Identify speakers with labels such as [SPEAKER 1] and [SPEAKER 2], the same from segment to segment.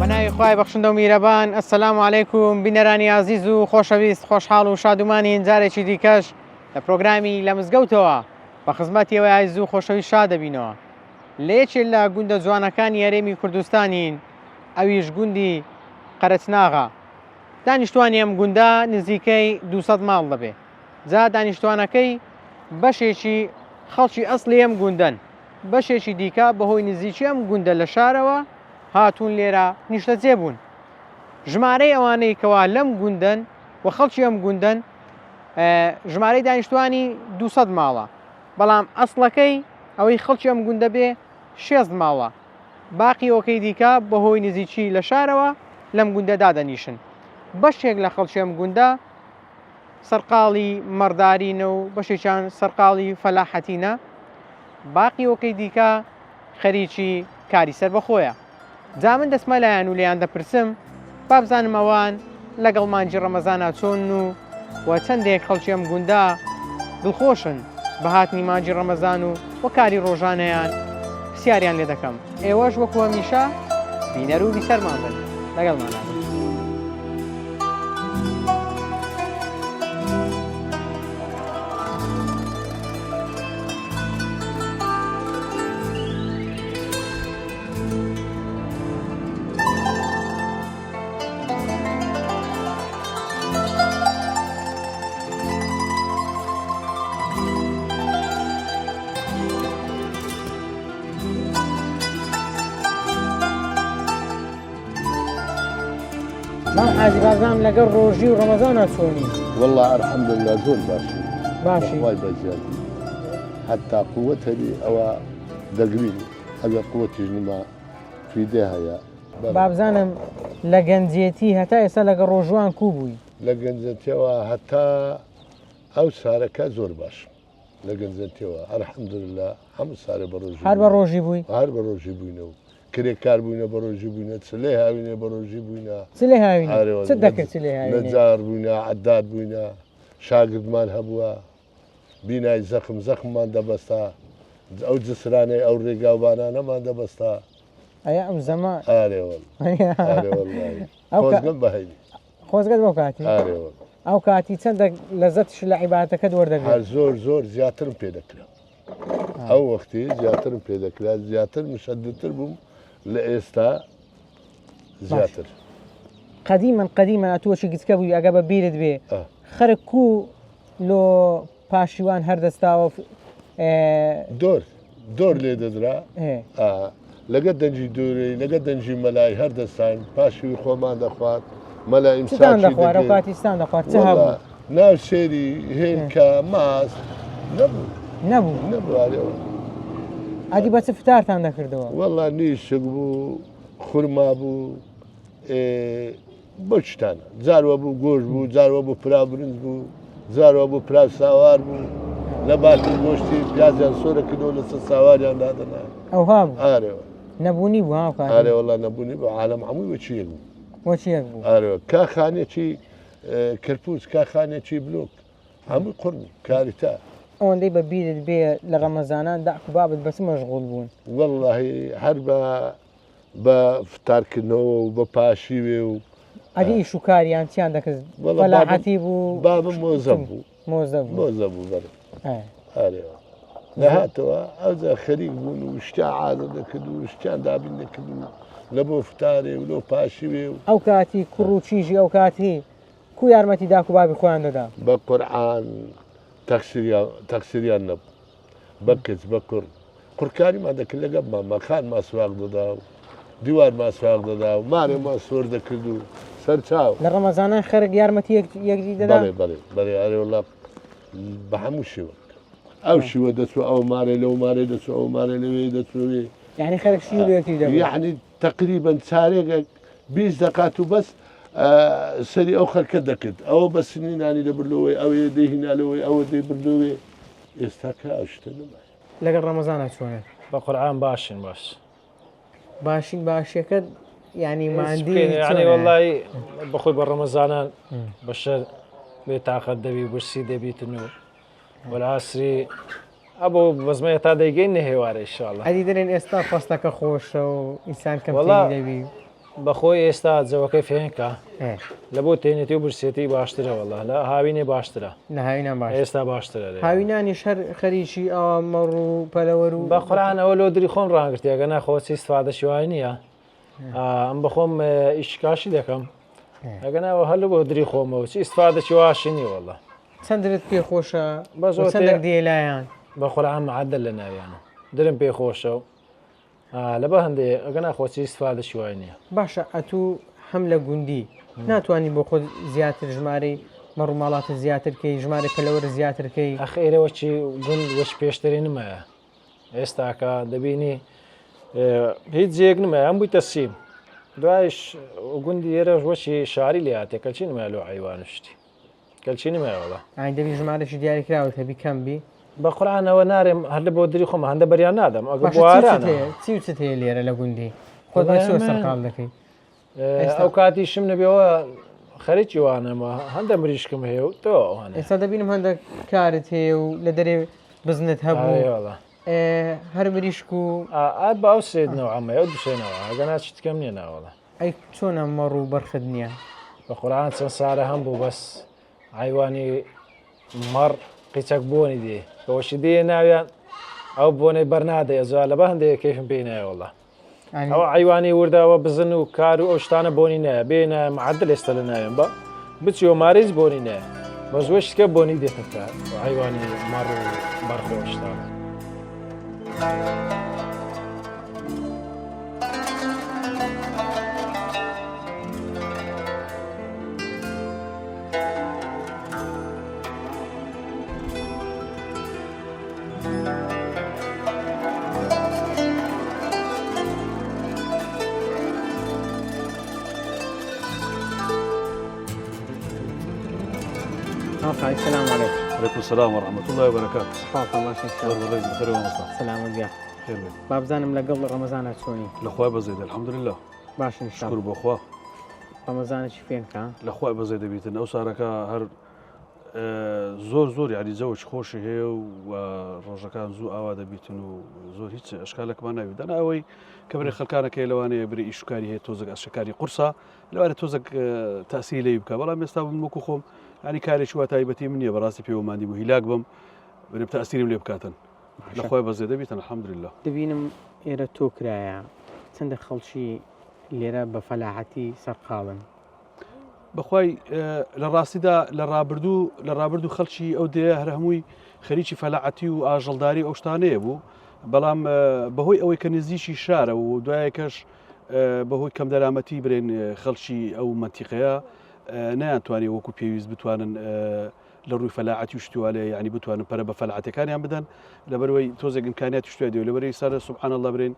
[SPEAKER 1] بەناوی خوای بەخشندە و میرەبان السلام علیکم بینەرانی ئازیز و خۆشەویست خۆشحاڵ و شادومانین جارێکی دیکەش لە پرۆگرامی لە مزگەوتەوە بە خزمەتی ئەوەی ئازیز و خۆشەویست شاد دەبینەوە لە یەکێ لە گوندە جوانەکانی هەرێمی کوردستانین ئەویش گوندی قەرەچناغە دانیشتوانی ئەم گوندە نزیکەی 200 ماڵ دەبێ جا دانیشتوانەکەی بەشێکی خەڵکی ئەسڵی ئەم گوندەن بەشێکی دیکە بەهۆی نزیکی ئەم گوندە لە شارەوە هاتوون لێرە نیشتەجێ بوون. ژمارەی ئەوانەی کەوا لەم گوندەن و خەڵکی ئەم گوندەن ژمارەی دانیشتوانی 200 ماڵە بەڵام ئەسڵەکەی ئەوەی خەڵکی ئەم گوندە بێ 6 ماڵە باقی ئەوکەی دیکە بەهۆی نزیکی لە شارەوە لەم گوندە دادەنیشن بەشێک لە خەڵکی ئەم گوندە سەرقاڵی مەڕدارینە و بەشێکیان سەرقاڵی فەلاحەتینە، باقی ئەوکەی دیکە خەریکی کاری سەربەخۆیە. جا من دەچمە لایان و لێیان دەپرسم با بزانم ئەوان لەگەڵ مانگی ڕەمەزانا چۆنن و و چەندێک خەڵکی ئەم گوندە دڵخۆشن بە هاتنی مانگی ڕەمەزان و و کاری ڕۆژانەیان پرسیاریان لێ دەکەم. ئێوەش وەکو هەمیشە بینەر و بیسەرمان بن لەگەڵمانا بن. مام حاجی بارزان لەگەڵ ڕۆژی و ڕەمەزانا چۆنی؟
[SPEAKER 2] والله الحمدلله زۆر باشی
[SPEAKER 1] باشی
[SPEAKER 2] بەخوای بەزیادی حتا قوت هەبی ئەوە دەگرین ئەگەر قوتیش نما فیدە هەیە
[SPEAKER 1] بابزانم لە گەنجێتی هەتا ئێستا لەگەڵ ڕۆژوان کو بووی؟
[SPEAKER 2] لە گەنجێتیەوە هەتا ئەو سارەکە زۆر باشم لە گەنجەتیەوە الحمدللە هەموو سارێ بە ڕۆژی
[SPEAKER 1] هەر بە ڕۆژی بووی؟
[SPEAKER 2] هەر بە ڕۆژی بووینە و کرێکار بووینە بە ڕۆژی بووینە چلەی هاوینێ بە ڕۆژی بووینە
[SPEAKER 1] چلەی هاوینێ چ دەکرد چلەی هاوینێ؟
[SPEAKER 2] نەجار بووینە عەداد بووینە شاگردمان هەبووە بینای زەخم زەخممان دەبەستا ئەو جسرانەی ئەو ڕێگاوبانانەمان دەبەستا
[SPEAKER 1] ئەیا ئەو زەمان
[SPEAKER 2] ئارێ وەڵ ئارێ وەڵڵاهی خۆزگەم بە هەینی
[SPEAKER 1] خۆزگەت بەو کاتی؟
[SPEAKER 2] ئارێ وەڵا.
[SPEAKER 1] ئەو کاتی چەندە لەزەتش لە عیبادەتەکەت وەردەگرت؟
[SPEAKER 2] هەر زۆر زۆر زیاترم پێ دەکرا. ئەو وەختی زیاترم پێ دەکرا زیاتر مشەددتر بووم لە ئێستا زیاتر.
[SPEAKER 1] قەدیمەن قەدیمەن ئەتووەکی گچکە بووی ئەگە بە بیرت بێ خەرک کو لۆ پاشیوان هەر دەستاوە
[SPEAKER 2] دۆر دۆر لێ دەدرا لەگە دەنگی دووری لەگە دەنگی مەلای هەر دەستاین پاشوی خۆمان دەخوارد مەلا
[SPEAKER 1] ئیمسان دەخوارد ئەو کاتی ستان دەخوارد چ هەبوو
[SPEAKER 2] ناو سێری هێلکە ماست نەبوو
[SPEAKER 1] نەبوو
[SPEAKER 2] نەبوو ئارێوە
[SPEAKER 1] ئەدی بە چ فتارتان دەکردەوە
[SPEAKER 2] وەڵا نیشک بوو خورما بوو بەو شتانە جار وە بوو گۆشت بوو جار وە بوو پرا برنج بوو جار وە بوو پرا ساوار بوو لە باتی گۆشتی پیازیان سۆرە کردەوە لەسەر ساواریان دادەنا
[SPEAKER 1] ئەوها بوو
[SPEAKER 2] ئارێوە
[SPEAKER 1] نەبوونی بوو هاوکات
[SPEAKER 2] ئارێ وەڵا نەبوونی بوو عالەم هەمووی وەچیەک بوو
[SPEAKER 1] وەچیەک بوو
[SPEAKER 2] ئارێوە کا خانێکی کەرپوچ کا خانێکی بلۆک هەمووی قڕ بوو کاریتە
[SPEAKER 1] ئەوەندەی بە بیرت بێ لە ڕەمەزانان داک و بابت بە چ مەشغوڵ بوون؟
[SPEAKER 2] وەڵڵاهی هەر بە بە فتارکردنەوە و بە پاشیوێ و
[SPEAKER 1] ئەدی ئیش و کاریان چیان دەکرد
[SPEAKER 2] وەڵا بابم
[SPEAKER 1] فەلاحەتی بوو
[SPEAKER 2] بابم مۆزەم بوو
[SPEAKER 1] مۆزە بوو
[SPEAKER 2] مۆزە بوو بەڵێ
[SPEAKER 1] ئێ.
[SPEAKER 2] ئارێوە دەهاتەوە ئەوجا خەریک بوون و شتیان عادە دەکرد و شتیان دابین دەکرد و لە بۆ فتارێ و لۆ پاشیوێ و
[SPEAKER 1] ئەو کاتی کوڕ و چیژی ئەو کاتی کو یارمەتی داک و بابی خۆیان دەدا؟
[SPEAKER 2] بە قورعان تەقسیریان تەقسیریان نەبوو بە کچ بە کوڕ قڕکاریمان دەکرد لەگەڵ مامە خانمان سواق دەدا و دیوارمان سواق دەدا و مارێمان سۆر دەکرد و سەرچاو.
[SPEAKER 1] لە ڕەمەزانان خەرک یارمەتی یەکدی دەدا؟
[SPEAKER 2] بەڵێ بەڵێ بەڵێ ئەرێ وەڵا بە هەموو شێوەک ئەو شیوە دەچوو ئەو مارێ لەو مارێ دەچوو ئەو مارێ لەوێ دەچووێ.
[SPEAKER 1] یعنی خەرک شیو لە یەکتری دەبوو؟
[SPEAKER 2] یعنی تەقریبەن چارێگەک 20 دەقات و بەس سەری ئەو خەرکە دەکرد ئەوە بە سنی نانی دەبردەوەی ئەوێ دەیهینا لەوەی ئەوە دەیبردەوێ ئێستا کە ئەو شتە نەمایە.
[SPEAKER 1] لەگەڵ ڕەمەزانا چۆنە؟
[SPEAKER 3] بە قورعان باشین باش.
[SPEAKER 1] باشین باشیەکەت یعنی ماندی
[SPEAKER 3] یعنی وەڵی بەخۆی بە ڕەمەزانان بەشەر بێ تاقەت دەبی برسی دەبیتن و وەلعاسری ئەبۆ بەزمەیە تا دەیگەین نەهێوارە ئیشاڵە
[SPEAKER 1] ئەدی دەرێن ئێستا فەستەکە خۆشە و ئینسان کەم
[SPEAKER 3] وەڵا
[SPEAKER 1] دەبی.
[SPEAKER 3] بەخۆی ئێستا جەوەکەی فێنکە لە بۆ تێنێتی و برسێتی باشترە وەڵا لە هاوینێ باشترە
[SPEAKER 1] لە هاوینان باش
[SPEAKER 3] ئێستا باشترە لێ.
[SPEAKER 1] هاوینانی شەر خەریکی ئەوە مەڕ و پەلەوەر و
[SPEAKER 3] بە قورآن ئەوە لۆ دری خۆم ڕاگرتی ئەگە ناخۆ چی استفادەشی وای نییە ئەم بەخۆم ئیشکاشی دەکەم ئەگە ناوە هەر لە بۆ دری خۆمەوە چی استفادەشی واشی نییە وەڵا
[SPEAKER 1] چەندرت پێ خۆشە بە زۆر چەندێک دێ لایان
[SPEAKER 3] بە قورآن معدل لە ناویانە درم پێ خۆشە و لەبە هەندێ ئەگەنا خۆ چی استفادەشی وای نییە.
[SPEAKER 1] باشە ئەتوو هەم لە گوندی ناتوانی بۆ خۆت زیاتر ژمارەی مەڕ و ماڵاتت زیاتر کەی ژمارەی پەلەوەرت زیاتر کەی؟
[SPEAKER 3] ئەخ ئێرە وەکی گوند وەکی پێشتری نمایە ئێستاکە دەبینی هیچ جێیەک نمایە ئەم بوویتە سیم دوایش گوندی ئێرەش وەکی شاری لێ هاتێ کەچی نمایە لۆ عەیوان و شتی. کەلچی نمایە وەڵا.
[SPEAKER 1] ئای دەبی ژمارەکی دیاری کراوت هەبی کەم بی.
[SPEAKER 3] بە قورعان ئەوە نارێم هەر لە بۆ دری خۆم هەندە بەریان نادەم ئەگە
[SPEAKER 1] باشە چی و چت
[SPEAKER 3] بوارانە.
[SPEAKER 1] هەیە چی و چت هەیە لێرە لە گوندی خۆت بە چۆ سەرقاڵ دەکەی ئێستا
[SPEAKER 3] ئەو کاتیشم نەبێەوە خەریکی وانەمە هەندە مریشکم هەیە و تۆ ئەوانە
[SPEAKER 1] ئێستا دەبینم هەندێک کارت هەیە و لە دەرێ بزنت هەبوو
[SPEAKER 3] ئارێ وەڵا.
[SPEAKER 1] ئێ، هەر مریشک و
[SPEAKER 3] ئا با ئەو سێ نەوعەمەیە ئەو دوو سێ نەوعە ئەگەنا چیتکەم نییە ناوەڵا.
[SPEAKER 1] ئەی چۆنە مەڕ و بەرخت نییە؟
[SPEAKER 3] بە قورعان چەند سارە هەم بوو بەس حیوانی مەڕ قیچەک بۆنی دێ بەوەشی دێ ناویان ئەو بۆنەی بەرنادەیە زۆر لە بە هەندێک کەیفم پێی نایەوەڵا ئەوە حیوانی وردەوە بزن و کار و ئەو شتانە بۆنی نایە بێنە معدل ئێستا لە ناوێن بە بچیەوە ماریز بۆنی نایە بەس وەشتکە بۆنی دێتە کار حیوانی مەڕ و بەرخۆ شتانە.
[SPEAKER 1] السلام عليكم
[SPEAKER 4] عليكم السلام ورحمة الله وبركاته
[SPEAKER 1] حاڵتان باش ان شاء الله
[SPEAKER 4] بەڕێز بەخێر مامۆستا
[SPEAKER 1] سەلامەت بیا
[SPEAKER 4] خێر بێت
[SPEAKER 1] با بزانم لەگەڵ ڕەمەزانە چۆنی
[SPEAKER 4] لە خوای بەزێت الحمدلله
[SPEAKER 1] باش ان شاء
[SPEAKER 4] شکر
[SPEAKER 1] الله
[SPEAKER 4] بۆ خوا
[SPEAKER 1] ڕەمەزانێکی فێنکە
[SPEAKER 4] لە خوای بەزێ دەبیتن ئەو سارەکە هەر زۆر زۆر یاری جەوش خۆشی هەیە و ڕۆژەکان زوو ئاوا دەبیتن و زۆر هیچ ئەشکالێکمان ناوی دەنا ئەوەی کە برێ خەڵکانەکەی لەوانەیە بری ئیشکاری هەیە تۆزێک ئەشەکاری قورسە لەوانە تۆزێک تاسی لی بکە بەڵام ئێستا بم وەکو خۆم ینی کارێکی وا تایبەتی من نییە بەڕاستی پێوەماندی بوو هیلاک بم برێم تاسیرم لێ بکاتن لە خۆی بەزێ دەبیتن الحمدلله
[SPEAKER 1] دەبینم ئێرە تۆ کرایە چەندە خەڵکی لێرە بە فەلاحەتی سەرقاڵن
[SPEAKER 4] بەخوای لە ڕاستیدا لە ڕابردوو لە ڕابردوو خەڵکی ئەو دێیە هەر هەمووی خەریکی فەلاعەتی و ئاژەڵداری ئەو شتانەیە بوو بەڵام بەهۆی ئەوەی کە نزیکی شارە و دوایەکەش بەهۆی کەم دەرامەتی برێن خەڵکی ئەو منتیقەیە نەیانتوانی وەکو پێویست بتوانن لە ڕووی فەلاعەتی و شتوالێ یعنی بتوانن پەرە بە فەلعەتەکانیان بدەن لەبەرەوەی تۆزێک ئیمکانیاتی شتوای دێ لەبەرەی سەر سبحان الله برێن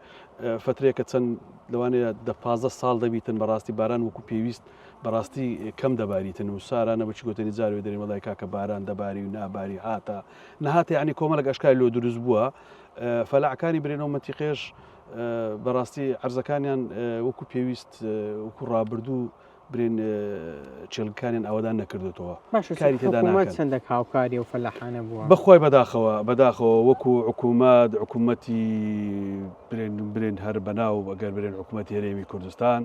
[SPEAKER 4] فترەیەکە چەند لەوانەیە دە 15 ساڵ دەبیتن بەڕاستی باران وەکو پێویست بەڕاستی کەم دەباریتن و سارانە بەچی گوتنی جاروێ دەرێن وەڵای کاکە باران دەباری و ناباری هاتە نەهاتە یعنی کۆمەڵک ئەشکای لۆ دروست بووە فەلاعەکانی برێنەوە مەتیقێش بەڕاستی عەرزەکانیان وەکو پێویست وەکو ڕابردوو برێن چێلگەکانیان ئاوەدان نەکردوتەوە
[SPEAKER 1] باشە
[SPEAKER 4] کاری تێدا
[SPEAKER 1] حکوومەت
[SPEAKER 4] ناکەن.
[SPEAKER 1] چەندێک هاوکاری ئەو فەلاحانە بووە؟
[SPEAKER 4] بەخوای بەداخەوە بەداخەوە وەکو حکوومەت حکوومەتی برێن برێن هەر بەناو ئەگەر برێن حکوومەتی هەرێمی کوردستان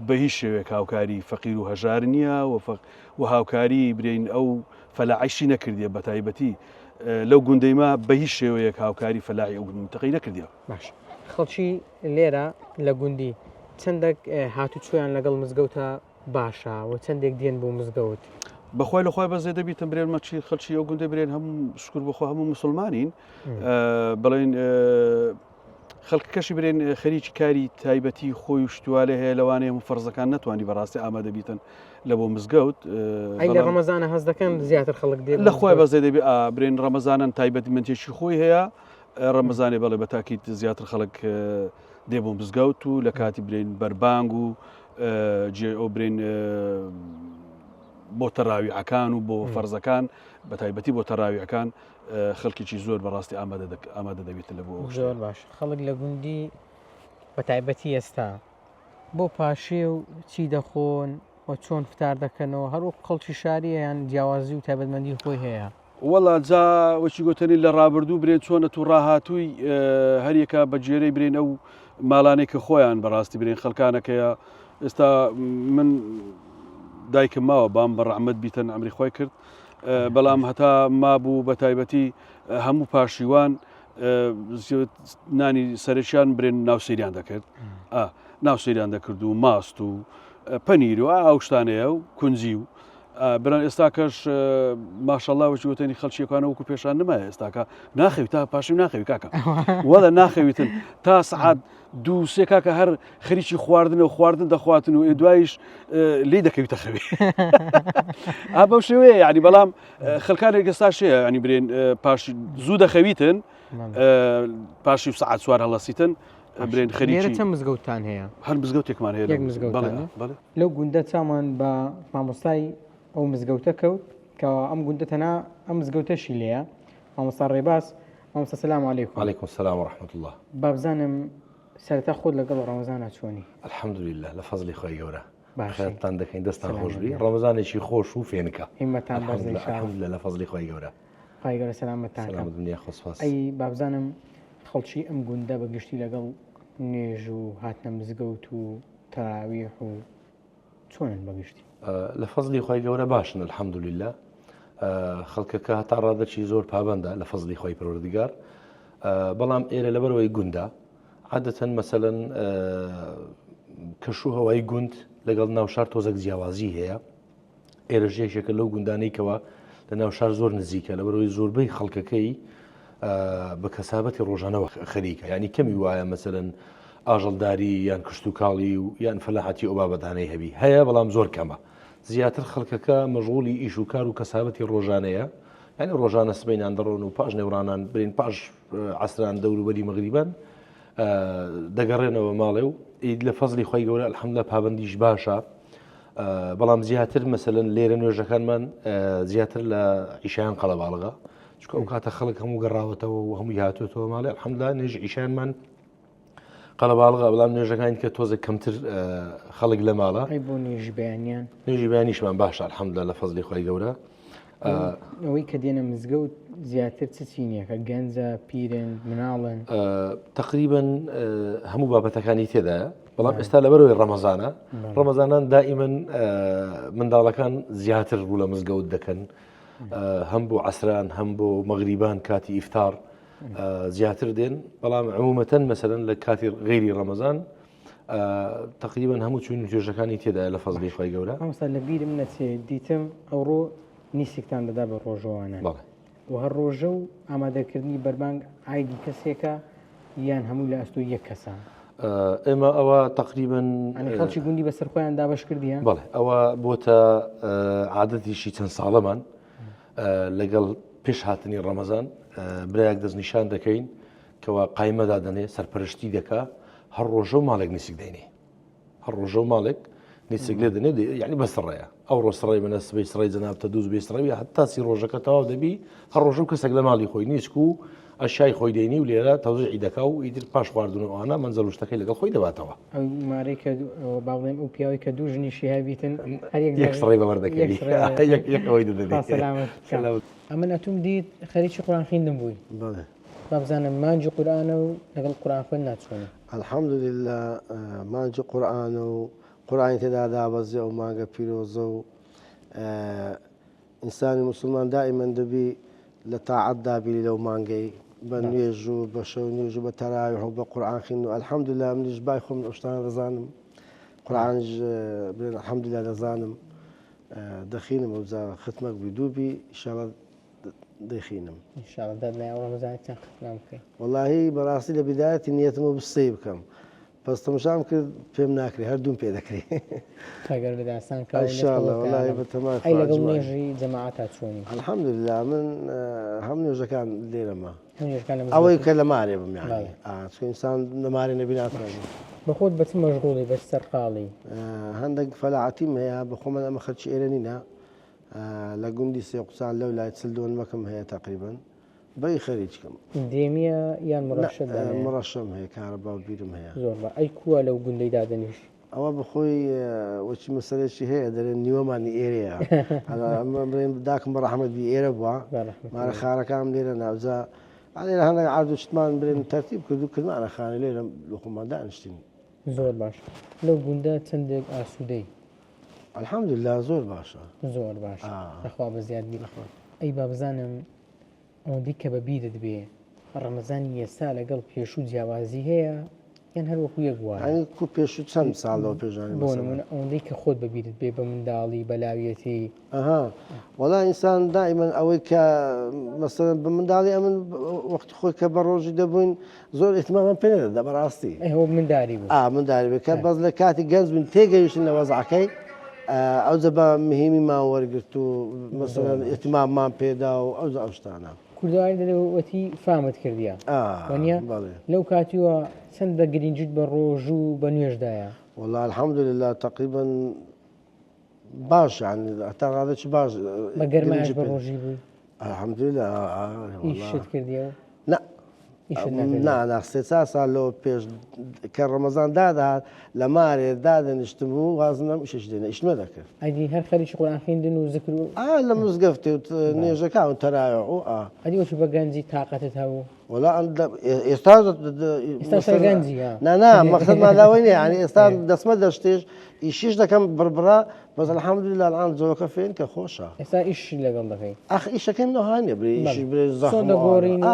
[SPEAKER 4] بە هیچ شێوەیەک هاوکاری فەقیر و هەژار نییە و فەق و هاوکاری برێن ئەو فەلاعیشی نەکردیە بە تایبەتی لەو گوندەی ما بە هیچ شێوەیەک هاوکاری فەلاعی ئەو منتەقەی نەکردیە.
[SPEAKER 1] باش خەڵکی لێرە لە گوندی چەندێک هاتوچۆیان لەگەڵ مزگەوتە باشە و چەندێک دێن بۆ مزگەوت؟
[SPEAKER 4] بەخوای لەخوای بەزێ دەبیتم برێن مەچی خەڵکی ئەو گوندە برێن هەموو شکر بخوا هەموو مسلمانین بڵێن خەڵکەکەشی برێن خەریکی کاری تایبەتی خۆی و شتوالێ هەیە لەوانەیە هەموو فەرزەکان نەتوانی بەڕاستی ئامادە بیتن لە بۆ مزگەوت
[SPEAKER 1] ئەی لە ڕەمەزانە هەست دەکەن زیاتر خەڵک دێ
[SPEAKER 4] لە خۆی بەزێ دەبی برێن ڕەمەزانن تایبەتمەندێکی خۆی هەیە ڕەمەزانێ بەڵێ بە تاکیت زیاتر خەڵک دێ بۆ مزگەوت و لە کاتی برێن بەربانگ و جێ ئەو برێن بۆ تەراویعەکان و بۆ فەرزەکان بە تایبەتی بۆ تەراویعەکان خەڵکێکی زۆر بەڕاستی ئامادە ئامادە دەبێت لە بۆ
[SPEAKER 1] زۆر باش خەڵک لە گوندی بە تایبەتی ئێستا بۆ پاشێ و چی دەخۆن و چۆن فتار دەکەنەوە هەروەک خەڵکی شاریە یان جیاوازی و تایبەتمەندی خۆی هەیە؟
[SPEAKER 4] وەڵا جا وەکی گۆتەنی لە ڕابردوو برێن چۆنە تو ڕاهاتووی هەریەکە بە گوێرەی برێن ئەو ماڵانەی کە خۆیان بەڕاستی برێن خەڵکانەکەیە. ئێستا من دایکم ماوە بام بە ڕەحمەت بیتن ئەمری خۆی کرد بەڵام هەتا مابوو بە تایبەتی هەموو پاشیوان نانی سەرشیان برێن ناو سریان دەکرد ناو سریان دەکرد و ماست و پەنیر و ئەو شتانەیە و کونجی و بران ئێستاکەش ماشەڵا وەکی وتەنی خەڵکیەکانە وەکو پێشان نمایە ئێستاکە ناخەوی تا پاشی ناخەوی کاکە وەڵە ناخەویتن تا سعات دوو سێ کاکە هەر خەریکی خواردن و خواردن دەخواتن و دوایش لی دەکەویتە خەوی ئا بەو شێوەیە یعنی بەڵام خەلکانێک ئێستاش هەیە ینی برێن پاش زوو دەخەویتن پاشی و سعات سوار هەڵەسیتن برێن خەریکی
[SPEAKER 1] چەند مزگەوتان هەیە
[SPEAKER 4] هەر مزگەوتێکمان هەیە
[SPEAKER 1] یەک مزگەوت لەو گوندە چامان بە مامۆستای ئەو مزگەوتە کەوت کەوا ئەم گوندە تەنها ئەم مزگەوتەشی لێیە مامۆستا ڕێباز مامۆستا سلام علیکم
[SPEAKER 5] علیکم السلام و رحمة الله
[SPEAKER 1] بابزانم سەرەتا خۆت لەگەڵ ڕەمەزانا چۆنی؟
[SPEAKER 5] الحمدلله لە فەزلی خوای گەورە
[SPEAKER 1] باشی
[SPEAKER 5] خێرتان دەکەین دەستان
[SPEAKER 1] سلام
[SPEAKER 5] خۆش بی
[SPEAKER 1] گیان.
[SPEAKER 5] ڕەمەزانێکی خۆش و فێنکە
[SPEAKER 1] هیمەتان بەرز
[SPEAKER 5] الحمدلله
[SPEAKER 1] ان شاء الله
[SPEAKER 5] الحمدلله لە فەزلی خوای گەورە
[SPEAKER 1] خوای گەورە سەلامەتتان کە
[SPEAKER 5] سەلامەت بن یاخوا سوپاس
[SPEAKER 1] ئەی بابزانم خەڵکی ئەم گوندە بە گشتی لەگەڵ نوێژ و هاتنە مزگەوت و تەراویح و چۆنن بە گشتی؟
[SPEAKER 5] لە فەزلی خوای گەورە باشن الحمدللە خەڵکەکە هەتا ڕادەکی زۆر پابەندە لە فەزلی خوای پەروەردگار بەڵام ئێرە لەبەرەوەی گوندە عادەتەن مەسەلەن کەش و هەوای گوند لەگەڵ ناوشار تۆزەک جیاوازی هەیە ئێرەش یەکێکە لەو گوندانەی کەوا لە ناو شار زۆر نزیکە لەبەرەوەی زۆربەی خەڵکەکەی بە کەسابەتی ڕۆژانەوە خەریکە ینی کەمی وایە مەسەرەن ئاژەڵداری یان کشتتوکاڵی و یان فەلاحەتی ئەو بابەتانەی هەبی هەیە بەڵام زۆر کەمە زیاتر خەڵکەکە مەژغولی ئیش و کار و کەسابەتی ڕۆژانەیە یعنی ڕۆژانە سبینان دەڕۆن و پاش نێوڕانان برین پاش عسران دەوروبەری مەغریبان دەگەڕێنەوە ماڵێ و لە فەزلی خی گەورە الحمدلله پابندیش باشە بەڵام زیاتر مەسەلەن لێرە نوێژەکانمان زیاتر لە عیشیان قەڵەباڵغە چونکە ئەو کاتە خەڵک هەموو گەڕاوەتەوە و هەمووی هاتوێتەوە ماڵێ الحمدلله نوێژ عیشانمان قەڵەباڵغە بەڵام نوێژەکانی کە تۆزێک کەمتر خەڵک لە ماڵە
[SPEAKER 1] بۆ نوێژی بەیانیان
[SPEAKER 5] نوێژی بەیانیشمان باشە الحمدلله لە فەزلی خوای گەورە
[SPEAKER 1] ئەوەی کە دێنە مزگەوت زیاتر چ چینێکە گەنجە پیرن مناڵن
[SPEAKER 5] تقریبن هەموو بابەتەکانی تێدایە بەڵام ئێستا لەبەرەوەی ڕەمەزانە ڕەمەزانان دائیمەن منداڵەکان زیاتر ڕوو لە مزگەوت دەکەن هەم بۆ عسران هەم بۆ مەغریبان کاتی ئیفتار زیاتر دێن بەڵام عمومەتەن مەسەرەن لە کاتی غیری ڕەمەزان تقریبا هەموو چوون و توێژەکانی تێدایە لە فەزلی خوای گەورە.
[SPEAKER 1] مامۆستا لە بیرم نەچێ دیتم ئەوڕۆ نیسکتان دەدا بە ڕۆژەوانان
[SPEAKER 5] بەڵێ.
[SPEAKER 1] و هەر ڕۆژە و ئامادەکردنی بەربانگ ئایدی کەسێکە یان هەمووی لە ئەستۆی یەک کەسە؟
[SPEAKER 5] ئێمە ئەوە تقریبا
[SPEAKER 1] یانی خەڵکی گوندی بەسەر خۆیان دابەش کردیە؟
[SPEAKER 5] بەڵێ ئەوە بۆتە عادەتیشی چەند ساڵەمان لەگەڵ پێش هاتنی ڕەمەزان برایەک دەستنیشان دەکەین کەوا قایمە دادەنێ سەرپەرشتی دەکا هەر ڕۆژە و ماڵێک نیسک دەینێ هەر ڕۆژە و ماڵێک نیسک لێ دەنێ یعنی بەسڕەیە ئەو ڕۆسڕی منە سبەی سڕی جەنابتە دووز بێ سڕەوی هەتا سی ڕۆژەکە تەواو دەبی هەر ڕۆژە و کەسێک لە ماڵی خۆی نیسک و ئەشای خۆی دەینی و لێرە تەوزیعی دەکا و ئیتر پاش خواردن و ئەوانە مەنزەل و شتەکەی لەگەڵ خۆی دەباتەوە.
[SPEAKER 1] ئەو مارەی کە با بڵێم ئەو پیاوەی کە دوو ژنیشی هەبیتن هەر یەک
[SPEAKER 5] یەک سڕی بەبەر دەکەوی یەک یەک ئەوەی دەدەنێ.
[SPEAKER 1] خوا سەلامەت بکا. ئەمن ئەتوم دیت خەریکی قورئان خیندن بووی.
[SPEAKER 6] بەڵێ.
[SPEAKER 1] با بزانم مانگی قورئانە و لەگەڵ قورئان خوێندنا چۆنی؟
[SPEAKER 6] الحمدللە مانگی قورئانە و قورئانی تێدا دابەزی ئەو مانگە پیرۆزە و ئینسانی موسڵمان دائیمەن دەبی لە تاعەت دابی لەو مانگەی بە نوێژ و بە شەو نوێژ و بە تەراویح و بە قورئان خوێندن و الحمدللە منیش بای خۆم ئەو شتانە دەزانم قورئانیش بڵێن الحمدللە دەزانم دەخینم ئەوجا ختمەک بی دوو بی ئیشاڵڵا دەیخینم.
[SPEAKER 1] ان شاء اللە داد لای ئەو ڕەمەزانە چەند ختمە بکەی؟
[SPEAKER 6] وەڵاهی بەڕاستی لە بیدایەتی نیەتم بوو سێی بکەم پەس تەمەشام کرد پێم ناکرێ هەر دووم پێ دەکرێ.
[SPEAKER 1] خوای گەورە لە داستان کە
[SPEAKER 6] ان شاء اللە وەڵاهی بەتەمای
[SPEAKER 1] ئەی
[SPEAKER 6] خوا
[SPEAKER 1] لەگەڵ
[SPEAKER 6] ئەجمەعین.
[SPEAKER 1] نوێژی جەماعەتا چۆنی؟
[SPEAKER 6] الحمدللە من هەم نوێژەکان لێرەمە
[SPEAKER 1] هەم نوێژەکان لە
[SPEAKER 6] ئەوەی
[SPEAKER 1] مزگەوتی؟
[SPEAKER 6] کە لە مارێ بم یانی
[SPEAKER 1] بەڵێ.
[SPEAKER 6] ئا چونکە ئینسان لە مارێ نەبی ناتوانێ.
[SPEAKER 1] بەخۆت بە چ مەشغوڵی بە چ سەرقاڵی؟
[SPEAKER 6] هەندێک فەلاعەتیم هەیە بەخۆمان ئەمە خەرکی ئێرە نینە لە گوندی سێقوچان لەو لای 40 دۆنمەکم هەیە تەقریبەن بەی خەریچکم.
[SPEAKER 1] دێمیە یان مڕەشەت دانایە؟
[SPEAKER 6] مڕەشەم هەیە کارەبا و بیرم هەیە.
[SPEAKER 1] زۆر با ئەی کووە لەو گوندەی دادەنیشی؟
[SPEAKER 6] ئەوە بەخۆی وەچی مەسەلەیەکی هەیە دەرێن نیوەمانی ئێرەیە ئەمە بڵێن داکم بە ڕەحمەت بی ئێرە بووە مارە خارەکانم لێرە ناوجا لێرە هەندێک عرض و شتمان برێن تەرتیب کرد و کردمانە خانە لێرە لە خۆمان دانیشتین.
[SPEAKER 1] زۆر باش لەو گوندە چەندێک ئاسوودەی؟
[SPEAKER 6] الحمدللە زۆر باشە.
[SPEAKER 1] زۆر باش لەخوا بەزیاد بی. ئەی با بزانم ئەوەندەی کە بە بیرت بێ ڕەمەزانی ئێستا لەگەڵ پێشوو جیاوازی هەیە یان هەر وەکو یەک وایە؟
[SPEAKER 6] یانی کو پێشوو چەند ساڵ لەوە پێش یانی
[SPEAKER 1] بۆ نموونە ئەوەندەی کە خۆت بە بیرت بێ بە منداڵی بە لاویەتی.
[SPEAKER 6] ئەها وەڵا ئینسان دائیمەن ئەوەی کە مەسەلەن بە منداڵی ئەمن وەختی خۆی کە بە ڕۆژی دەبووین زۆر ئیهتمامان پێ نەدەدا بەڕاستی.
[SPEAKER 1] ئەه منداری بوو.
[SPEAKER 6] ئا منداری بوو کە بەس لە کاتی گەنج بووین تێگەیشتن لە وەزعەکەی ئەوجە بە مهیمیمان وەرگرت و مەسەلەن ئیهتماممان پێدا و ئەوجە ئەو شتانە.
[SPEAKER 1] کوردەواری دەلێ وەتی فامت کردیە وەنیە لەو کاتیوە چەند بە گرینگیت بە ڕۆژ و بە نوێژدایە؟
[SPEAKER 6] وەڵا الحمدللە تقریبا باش یعنی هەتا ڕادەکی باش
[SPEAKER 1] بە گەرمایش بە ڕۆژی بووی؟
[SPEAKER 6] الحمدللە
[SPEAKER 1] ئیشت کردیە؟
[SPEAKER 6] نا نا نا سێ چار ساڵ لەوە پێش کە ڕەمەزان دادەهات لە مارێ دادەنیشتم و وازم لەم ئیشەش دێنا ئیشمە دەکرد.
[SPEAKER 1] ئەدی هەر خەریکی قورئان خوێندن و زکر و.
[SPEAKER 6] ئا لە مزگەفتێ و نوێژەکان و تەراویح و ئا.
[SPEAKER 1] ئەدی وەکی بە گەنجی تاقەتت هەبوو؟
[SPEAKER 6] وەڵا ئێستا
[SPEAKER 1] ئێستا گەنجی ها.
[SPEAKER 6] نا نا مەقسەدمان لەوەی نییە یانی ئێستا دەچمە دەشتێش ئیشیش دەکەم بڕبڕە بەس الحمدللە الان جەوەکە فێنکە خۆشە.
[SPEAKER 1] ئێستا ئیش لەگەڵ دەکەی؟
[SPEAKER 6] ئەخ ئیشەکەی من ئەوها نییە برێ ئیشی برێ زەخم
[SPEAKER 1] سۆندە گۆڕین و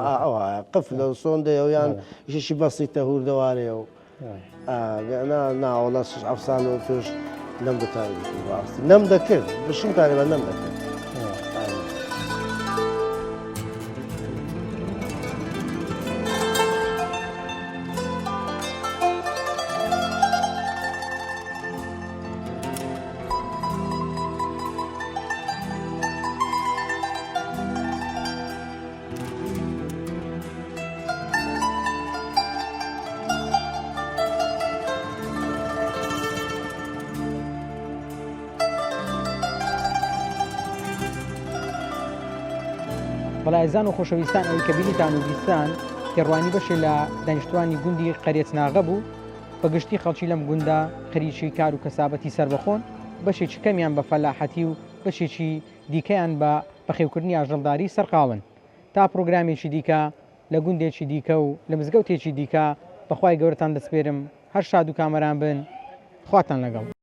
[SPEAKER 6] ئا ئەوهایە قفلە و سۆندەیە و یان ئیشێکی بەسیتە هوردەوارەیە و نا نا وەڵا شەش حەفت ساڵ لەوە پێش نەمدەتوانی بکەم بەڕاستی نەمدەکرد بشم تاریبا نەمدەکرد.
[SPEAKER 1] بەڵێ ئازیزان و خۆشەویستان ئەوەی کە بینیتان و بیستان تێڕوانی بەشێ لە دانیشتوانی گوندی قەرێچناغە بوو بە گشتی خەڵکی لەم گوندە خەریکی کار و کەسابەتی سەربەخۆن، بەشێکی کەمیان بە فەلاحەتی و بەشێکی دیکەیان بە بەخێوکردنی ئاژەڵداری سەرقاڵن. تا پڕۆگرامێکی دیکە لە گوندێکی دیکە و لە مزگەوتێکی دیکە بە خوای گەورەتان دەسپێرم هەر شاد و کامەران بن خواتان لەگەڵ.